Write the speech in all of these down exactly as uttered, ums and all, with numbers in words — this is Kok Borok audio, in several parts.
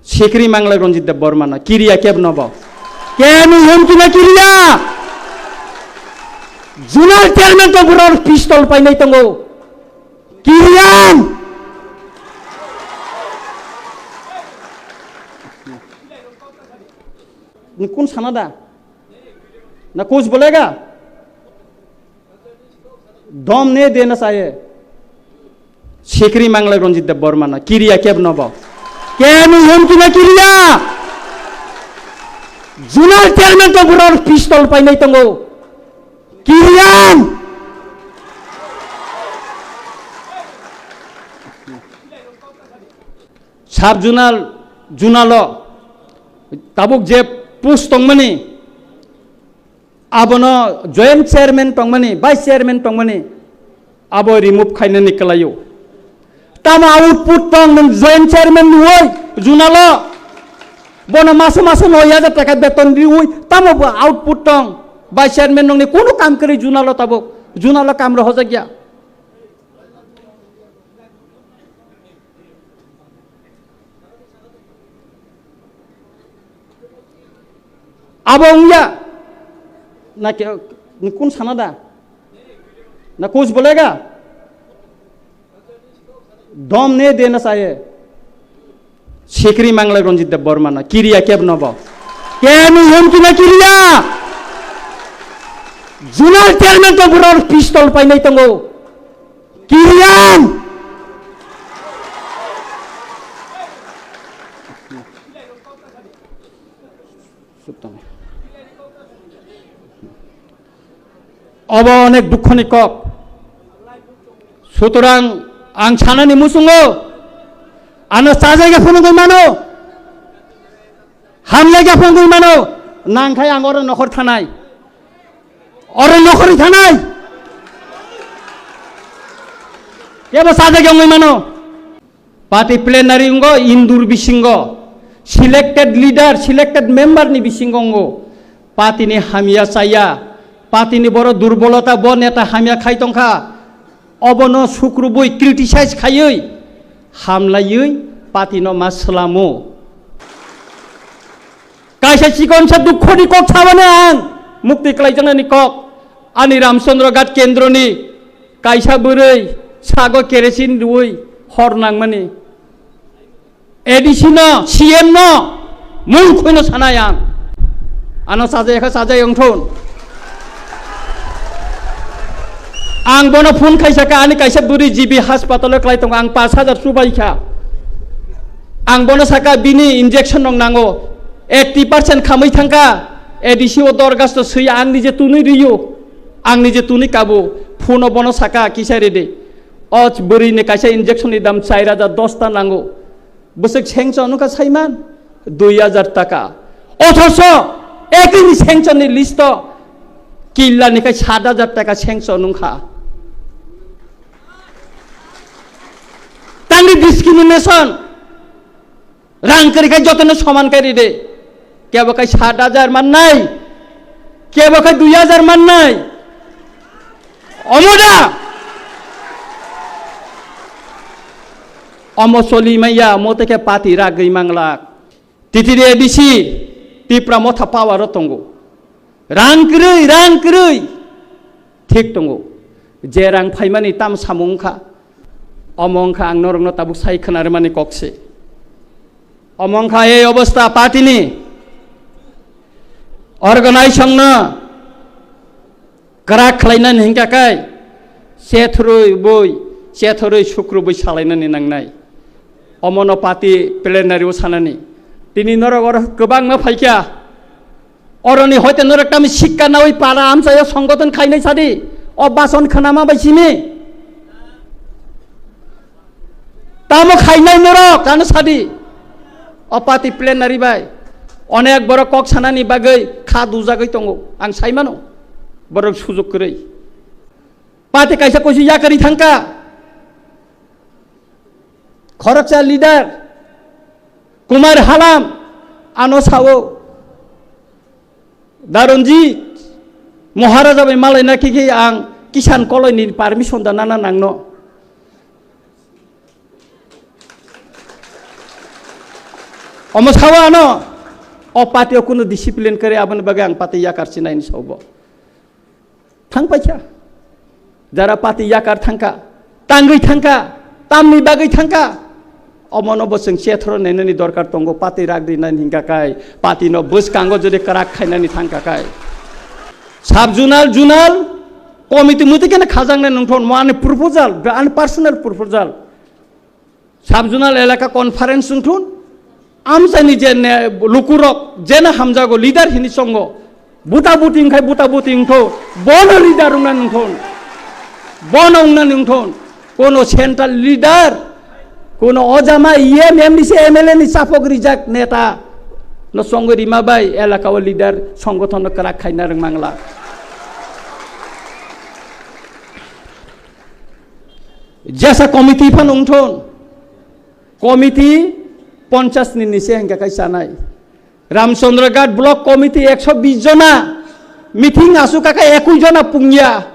Sikri manglai Ranjit Debbarma no kiriya kebno bo. Kebni humki no kiriya. Zonal chairman to borok pistol painai tongo. Kiriya. Ni kun sana da? Na kuch bolega? Dom ne dena chahiye. Sikri manglai Ranjit Debbarma no kiriya kebno bo. Kebni humki no kiriya. Zonal chairman to borok pistol painai tongo. Kiriya. Sub zonal, zonalo tabuk je post tongmani, abono joint chairman tongmani, vice chairman tongmani, abo remove khainani kwlaio. Tamo output tong nwng joint chairman nuwoi zonalo? Bono maso maso noi hajar taka beton riwi tamo bo output tong? Vice chairman nongni kunu kam kwrwi zonalo tabuk, zonalo kam rohojakya. Abo wngya. Na ke, ni kun sana da? Na kuch bolega? Dom ne dena chahiye. Sikri manglai Ranjit Debbarma no kiriya kebno bo. Kebni humki no kiriya. Zonal chairman to borok pistol painai tongo. Kiriya. Obo onek dukhoni kok. Sutorang ang sanani muchungo ano chajaga phunugwi mano, hamjaga phunugwi mano, nangkhai ang oro nokhor thanai, oro nokhorwi thanai. Kebo chajaga wngwi mano. Party plenary wngo indur bisingo, selected leader, selected member ni bisingo wngo. Party ni hamya chaya, party ni boro durbolota, bo neta hamya khai tongkha, obono sukrubui criticize khaiwi, hamlaiwi party no ma swlamo. Kaisa chikonsa dukhoni kok sabani ang mukti klaijaknani kok. Ani Ramchandra Ghat kendroni kaisa bwrwi sago kerosene rwui hor nangmani. A D C no, C M no mung khuino sanai ang. Ano sajai kha sajai wngthun. Ang bono phone khaisa kha, ani kaisa bwrwi G B hospital o klai tongo, ang pash hajar chubai kha. Ang bono saka bini injection rok nango, eighty percent khamwi thangkha, A D C o dorgasto swi ang nije tunui riyo, ang nije tunui kabo, phone o bono saka kisa rede. O bwrwi ni kaisa injection ni dam char hajar dos ta nango. Bwswk sanction wngkha saiman dui hajar taka. Othoso ekini sanction ni list o killa ni khai sat hajar taka sanction wngkha. Tangni discrimination. Rang kwrwi khai jotono soman khai ride. Kebo khai sat hajar mannai, kebo khai dui hajar mannai. Omo da? Omo choli manya, omo tei khe party ragwi manglak. T T D A D C, Tipra Motha power o tongo. Rang kwrwi, rang kwrwi. Thik tongo. Je rang phaimani tam samung wngkha. Omo wngkha ang norokno tabuk sai khwnarwmani kok se. Omo wngkha ei obostha party ni. Organization no kwrak khlainani hinkha khe chethorwi boi, chethorwi sukrubwi salainani nangnai. Omono party plenary o sanani. Tini norok oro kwbangma phaikha. Oroni hoite norok tamo sikka nawi para amchaio songgoton khainai sadi. O bason khanama bai simi. Tamo khainai norok ano sadi. O party plenary bai. Onek borok kok sanani bagwi kha dujagwi tongo. Ang saimano. Borok sujuk kwrwi. Party kaisa koisu yakari thangka. Khoroksa leader Kumar Halam ano sao, Daronjit Maharaja bai malai na khe khe ang Kisan Koloi ni permission da nana nangno. Omo sao ano, o party o kunu discipline kwrwi, aboni bagwi ang party yakar chinaini sao bo. Thang paikha. Jara party yakar thangkha, tangwi thangkha, tamni bagwi thangkha. Omono bo chwng chethoro nainani dorkar tongo, party rak rinani hingka kai, party no bwskango jodi kwrak khainani thangkha kai. Sub zonal, zonal committee muti kene khajang nai nungthon, mo ani proposal, ani personal proposal. Sub zonal elaka conference wngthun, amchaini je ne-, lukurok jena hamjago leader hini chongo, buta buti wngkhai buta buti wngtho, bono leader wngna nungthun, bono wngna nungthun, kono central leader, kono ojama E M, M D C, M L A ni chapok rijak neta no chongwi rima bai elaka o leader songgothon no kwrak khaina rwngmangla. Jesa committee phano wngthun, committee ponchas ni nise hingka kai chanai. Ramchandra Ghat block committee ekso bis jona meeting asuk kaka ekui jona pungya.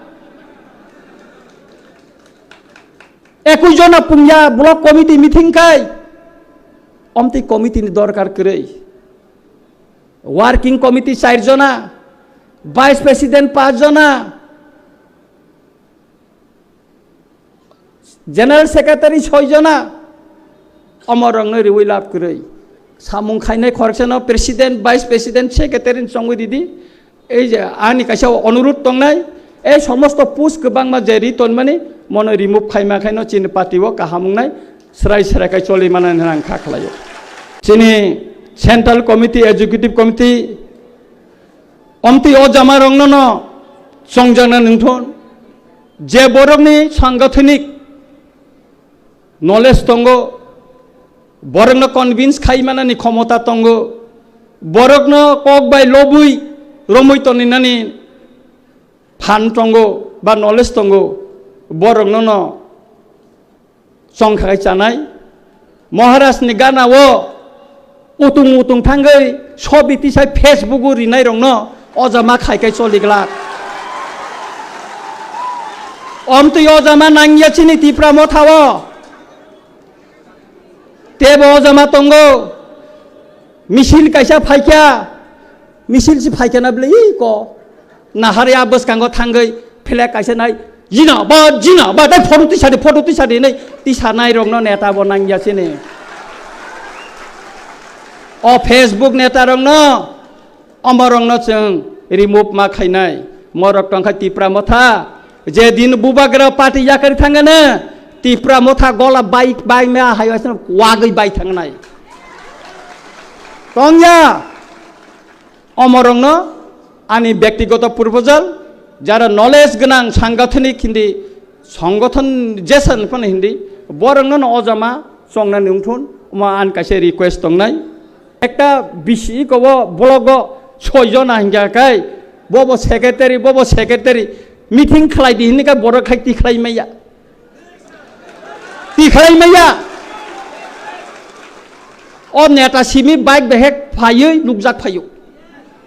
Ekui jona pungya block committee meeting kai. Omtwi committee ni dorkar kwrwi. Working committee char jona, vice president panch jona, General Secretary soi jona, omorokno riwi lab kwrwi. Samung khainai khoroksa no President, Vice President, Secretary ni chongwi ridi. Ei je ani kaisa onurudh tongnai, ei somosto post kwbangma je ri tonmani, mono remove khaima khaino chini party o kaham wngnai, srai srai khai choli manani ang kha khlaio. Chini Central Committee, Executive Committee, omtwi o jamarokno no chongjakna nungthun, je borokni sangathanik knowledge tongo, borokno convince khai manani khomota tongo, borokno kok bai lobwi romwi toninani phan tongo ba knowledge tongo, borokno no chongkha khai chanai. Maharaj ni gana o utung utung thangwi sobi tisai Facebook o rinai rokno ojama khai khai choli glak. Omtwi ojama nangya chini Tipra Motha o. Tebo ojama tongo. Misil kaisa phaikha. Misil si phaikha na bwle iko. Nahari a bwskango thangwi flag kaisa nai. Jina ba, jina ba, dai photo tisa di, photo tisa di nai. Tisa nai rokno neta bo nangya sini. O Facebook neta rokno, omorokno chwng remove ma khainai. Morok tongkha Tipra Motha. Je din Bubagra party yakari thangana, Tipra Motha gola bai, bai ma hai waisano wagwi bai thangnai. Tongya. Omorokno ani byaktigoto proposal, jara knowledge gwnang sangathanik hindi, songothon jesan phano hindi, borokno no ojama chongnani wngthun, omo ani kaisa request tongnai. Ekta bisi kobo blogo soi jona hingka kai, bobo secretary, bobo secretary, meeting khlai di hinwi kai borok khai tikhlai maya. Tikhlai maya. O neta simi bike behek phaiwi nukjak phaio.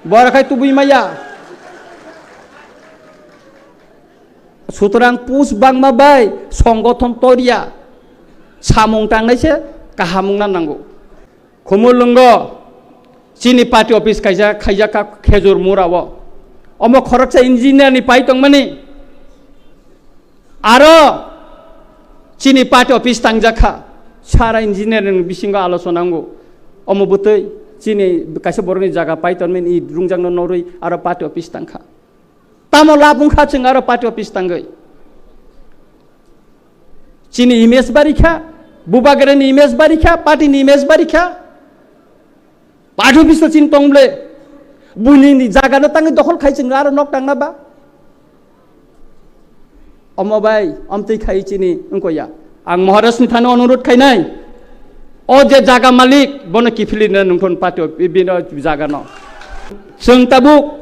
Borok khai tubui maya. Sutrang pus bangma bai songothon toria samung tangnai se kaham wngna nango. Khumulwngo chini party office kaisa khaijak kha Khejur Mura o. Omo khoroksa engineer ni pai tongmani. Aro chini party office tangjak kha. Sara engineer ni bisingo alochona wngo. Omo bwtwi chini kaisa borokni jaga pai tongmani i rungjakno norwi aro party office tangkha. Tamo lab wngkha chwng aro party office tangwi. Chini image bari kha, Bubagrani image bari kha, party ni image bari kha. Party office o chini tong ble. Buini ni jaga no tangwi dokhol khai chwng aro nok tangna ba. Omo bai, omtwi khai chini wngko ya. Ang Maharaj ni thani onurut khainai. O je jaga malik, bono kiphilina nungthon party o, bino jaga no. Chwng tabuk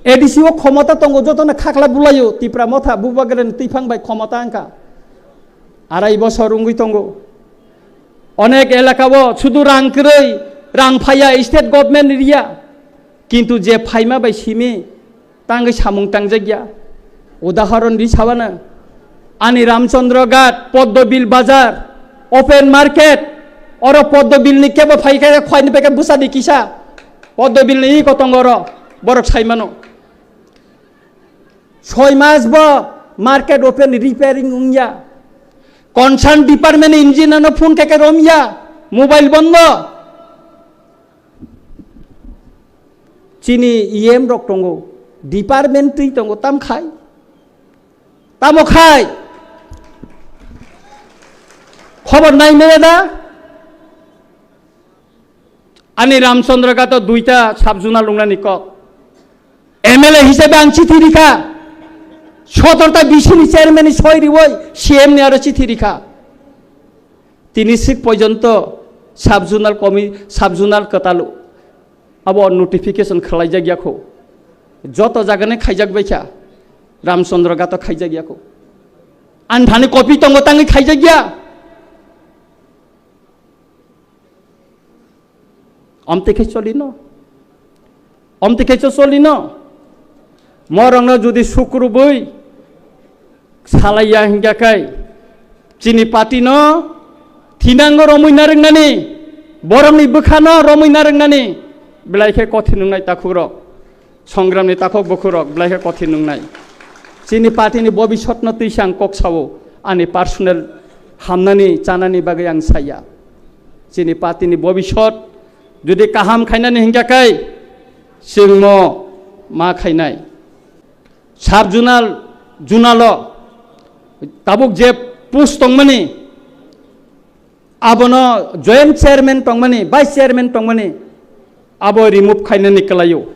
A D C o khomota tongo, jotono khakla bulaio, Tipra Motha, Bubagrani twiphang bai khomota wngkha. Arai bosor wngwi tongo. Onek elaka o sudu rang kwrwi, rang phaiya, state government riya. Kintu je phaima bai simi, tangwi samung tangjakya. Udahoron ri sabana, ani Ramchandra Ghat, Poddobil Bazar, open market, Oro Poddo Bill ni kebo phai khe khwai ni peke bwsa di kisa. Poddo Bill ni iko tongo oro. Borok sai mano. Soi mas bo market open repairing wngya. Concern department engineer no phone khe khe romya. Mobile bondo. Chini E M rok tongo. Department twi tongo. Tam khai. Tamo khai. Khobor nai mene da? Ani Ramchandra Ghato duita sub-zonal lungnani kok. M L A hisabe ang chithi rikha. Sotorta B C ni chairman ni soi riwoi C M ni aro chithi rikha. Tini sik porjonto sub-zonal komi-, sub-zonal kwtal abo notification khwlaijak yakho. Joto jagani khaijak baikha. Ramchandra Ghato khaijak yakho. Ani thani copy tongo tangwi khaijak ya. Omtwi khe cholino. Omtwi khe cho cholino. Morokno jodi sukrubwi salaiya hingya kai, chini party no thinango romwi narwknani, borokni bwkhano romwi narwknani, belai khe kothin wngnai takhukrok. Songramni takhuk bukhurok belai khe kothin wngnai. Chini party ni bobisotno twi se ang kok sao, ani personal hamnani chanani bagwi ang saya. Chini party ni bobisot jodi kaham khainani hingya kai, chwngmo ma khainai. Sub-zonal, zonalo tabuk je post tongmani, abono joint chairman tongmani, vice chairman tongmani, abo remove khainani kwlaio.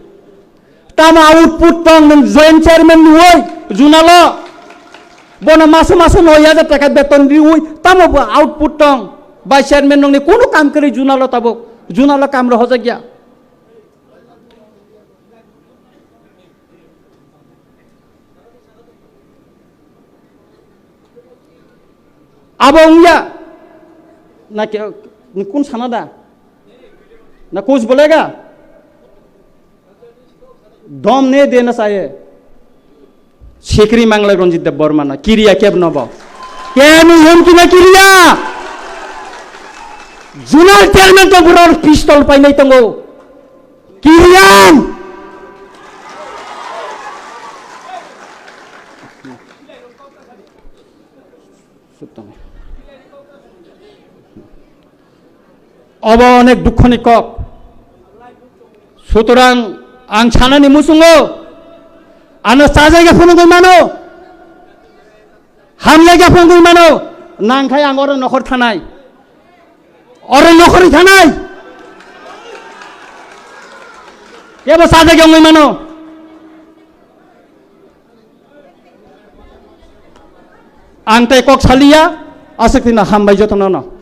Tamo output tong nwng joint chairman nuoi zonalo? Bono maso maso noi hajar taka beton riui, tamo bo output tong? Vice chairman nongni kunu kam kwrwi zonalo tabuk, zonalo kam rohorjakya. Abo wngya na ke, ni kun sana da? Na kuch bolega? Dom ne dena saye. Sikri manglai Ranjit Debbarma na kiriya keb nobo. Kemi hum kina kiriya? Zonal chairman to buror pistol painai tongo. Kiriyan! Obo onek dukhoni kok. Sutorang ang sanani muchungo ano chajaiga phunugwi mano. Hamya khe phungwi mano, nang khai ang oro nokhor thanai. Oro nokhorwi thanai. Kebo sajak wngwi mano. Ang tei kok saliya, aswk tino hambai jotono no.